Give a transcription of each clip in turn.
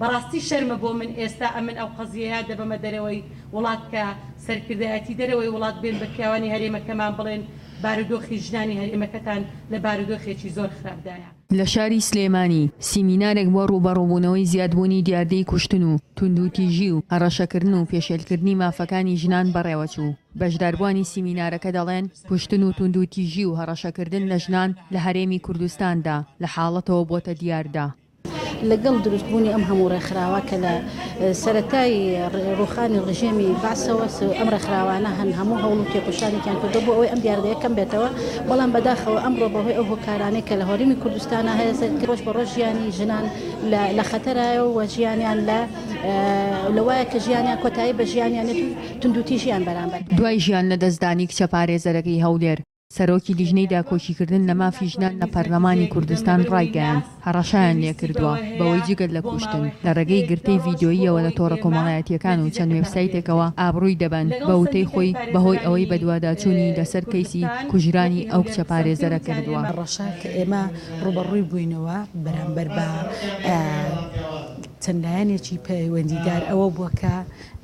بەڕاستی شەرمە بۆ من ئێستا ئەمن ئەو قەزیەیە دەبەمە دەرەوەی وڵات کە سەرکردایەتی دەرەوەی وڵات بێن بە پیاوانی هەرێمەکەمان بڵێن بارودۆخی ژنانی هەرێمەکەتان لە بارودۆخێکی زۆر خراپدایە. لە شاری سلێمانی سیمینارێک بۆ ڕووبەڕووبوونەوەی زیادبوونی دیاردەی کوشتن و توندوتیژی و هەڕەشەکردن و پێشێلکردنی مافەکانی ژنان بەڕێوەچوو. بەشداربووانی سیمینارەکە دەڵێن، کوشتن و توندوتیژی و هەڕەشەکردن لە ژنان لە هەرێمی کوردستاندا لە حاڵەتەوە بۆتە دیاردە. لەگەڵ دروستبوونی ئەم هەموو ڕێکخراوە کە لە سەرەتای ڕووخانی ڕژێمی بەعسەوە ئەم ڕێکخراوانە هەن هەموو هەوڵ و تێکۆشانێکیان کردووە بۆ ئەوەی ئەم دیاردەیە کەم بێتەوە، بەڵام بەداخەوە ئەمڕۆ بەهۆی ئەو هۆکارانەی کە لە هەرێمی کوردستانا هەیە ڕۆژ بە ڕۆژ ژیانی ژنان لە خەتەرایە و ژیانیان لە لەوایە کە ژیانیان کۆتایی بە ژیانیان یەت و توندوتیژیان بەرامبەر. دوای ژیان لەدەستدانی کچە پارێزەرەکەی هەولێر، سەرۆکی لیژنەی داکۆکیکردن لە مافی ژنان لە پەرلەمانی کوردستان ڕایگەیاند، هەڕەشەیان لێکردووە بەوەی جگە لە کوشتن، لە ڕێگەی گرتەی ڤیدیۆییەوە لە تۆڕە کۆمەڵایەتییەکان و چەند وێبسایتێکەوە ئابڕووی دەبەن، بە وتەی خۆی بەهۆی ئەوەی بەدواداچوونی لەسەر کەیسی کوژرانی ئەو کچە پارێزەرە کردووە. هەڕەشە کە ئێمە ڕووبەڕووی بووینەوە بەرامبەر بە چەند لایەنێکی پەیوەندیدار ئەوە بووە کە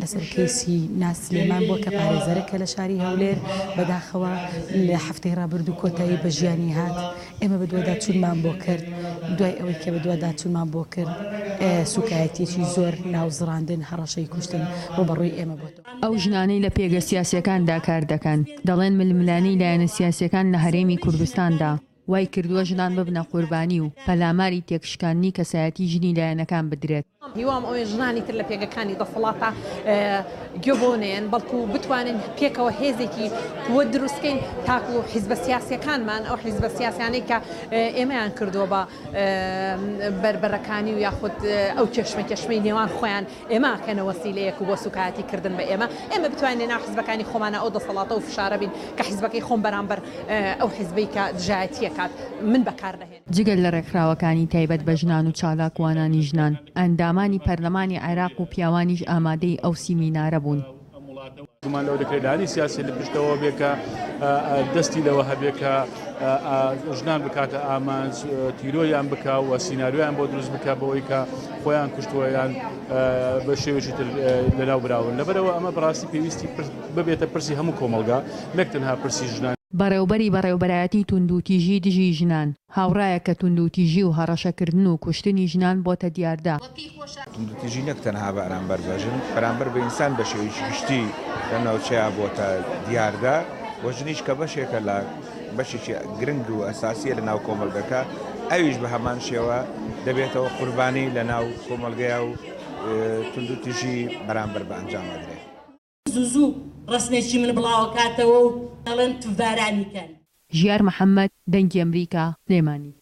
لەسەر کەیسی ناز سلێمان بووە کە پارێزەرەکە لە شاری هەولێر، بەداخەوە لە هەفتەی ڕابردوو کۆتایی بە ژیانی هات، ئێمە بەدواداچوونمان بۆ کرد، دوای ئەوەی کە بەدواداچوونمان بۆ کرد سوکایەتیەکی زۆر، ناوزڕاندن، هەڕەشەی کوشتن ڕووبەڕووی ئێمە بۆتەوە. ئەو ژنانەی لە پێگە سیاسیەکاندا کار دەکەن، دەڵێن ململانێی لایەنە سیاسیەکان لە هەرێمی کوردستاندا وای کردووە ژنان ببنە قوربانی و پەلاماری تێکشکاندنی کەسایەتی ژنی لایەنەکان بدرێت. هیوام ئەوەیە ژنانی تر لە پێگەکانی دەسەڵاتا گوێ بۆ نەیەن، بەڵکو بتوانین پێکەوە هێزێکی قوت دروستکەین تاکو حیزبە سیاسیەکانمان، ئەو حیزبە سیاسیانەی کە ئێمەیان کردووە بە بەربەرەکانی و یاخود ئەو کێشمەکێشمەی نێوان خۆیان ئێمە ئەکەنە وەسیلەیەک و بۆ سوکایەتی کردن بە ئێمە، ئێمە بتوانین لەناو حیزبەکانی خۆمانا ئەو دەسەڵاتە و فشارە بین کە حیزبەکەی خۆم بەرامبەر ئەو حیزبەی کە دژایەتی ئەکات من بەکار نەهێنم. جگە لە ڕێکخراوەکانی تایبەت بە ژنان و چالاکوانانی ژنان، ئەندامانی پەرلەمانی عێراق و پیاوانیش ئامادەی ئەو سیمینارە بوون. گومان لەوە دەکرێت لایەنی سیاسی لە پشتەوە بێ کە دەستی لەوە هەبێ کە ژنان بکاتە ئامانج تیرۆریان بکا و سیناریۆیان بۆ دروست بکە بەوەی کە خۆیان کوشتووە یان بە شێوەیەکی تر لەناو براون لەبەرەوە ئەمە بەڕاستی پێویستی ببێتە پرسی هەموو کۆمەڵگا نەک تەنها پرسی ژنان. بەڕێوبەری بەڕێوبەرایەتی توندوتیژی دژی ژنان هاوڕایە کە توندوتیژی و هەڕەشەکردن و کوشتنی ژنان بۆتە دیاردە. توندوتیژی نەک تەنها بەرامبەر بە ژن، بەرامبەر بە ئینسان بە شێوەیەکی گشتی لەم ناوچەیە بۆتە دیاردە و ژنیش کە بەشێکە لە بەشێکی گرنگ و ئەساسیە لە ناو کۆمەڵگەکە ئەویش بە هەمان شێوە دەبێتەوە قوربانی لە ناو کۆمەڵگەیا و توندوتیژی بەرامبەر بە ئەنجام ئەدرێت. زوو زوو ڕەسمێکی من بڵاوەکاتەوە و دەڵێن تفبارانی کەن. ژیار محەمەد، دەنگی ئەمریکا، سلێمانی.